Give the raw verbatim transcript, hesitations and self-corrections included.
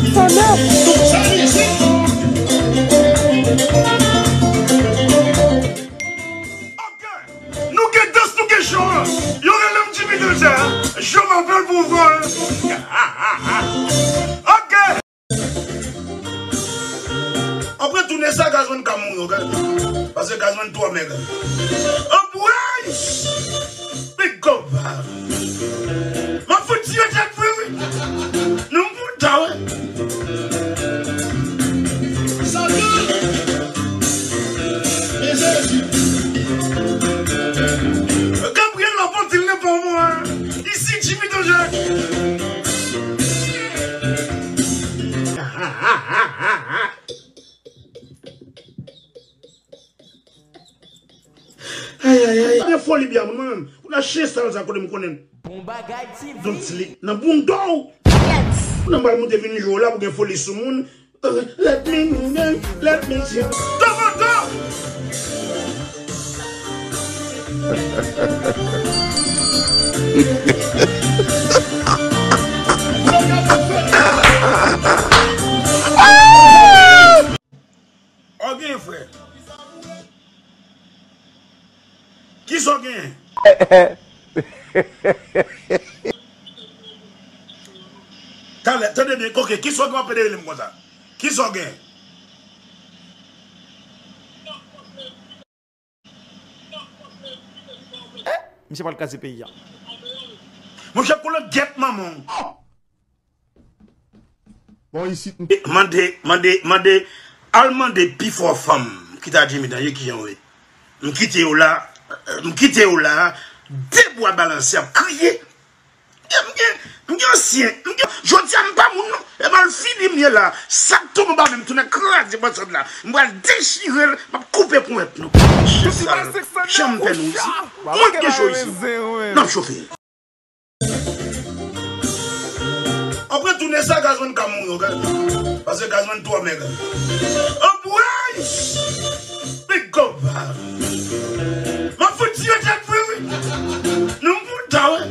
Tonnè! Ok. Nou gen dans, nou gen show. Yo rele m Jimmy Danger. Je m'appelle Bouvol. Ok. Apre tounen sa, Gazman ka mouri, ok? Paske Gazman twò mèg. Anpwey! Big up! M ap fout tire tèt vre, wi. Nou m fout ta, wi. Gabriel Lafontil ne pa mwen. Isi Jimmy Danger. Ay, ay, ay. Gen foli byen mwen menm. Ou nan chen sal sa kote m konnen. Bon bagay T V. Donk li nan bounda w. Yes. Ou nan bal moute vin jwe w la pou gen foli sou moun. Let me, let me, let me. Tomato! Ou genyen frè. Kisa w genyen? Talè, tande byen, koke, kisa w gen w ap pede rele m konsa? Kisa w genyen? Misye pral kraze peyi a. Monchè, koulangèt manman w. Bon, isit. Mande, mande, mande, al mande pifò fanm ki ta Jimmy Danger kijan w ye. M kite yo la, m kite yo la, de bwa balanse ap kriye. M gen, m gen ansyen, m gen, jodi a m pa moun non. E mal fini m ye la. Sa k tonbe anba men m tounen kraze bòsòt la. M pral dechire l, m ap koupe ponyèt nou. Chen sal, janm fè nou isit. Mwen k gen cho isit. N ap chofe. Apre tounen sa, Gazman ka mouri, ok? Paske Gazman twò mèg. Anpwey! Big up! M ap fout tire tèt vre, wi. Nou m fout ta, wi.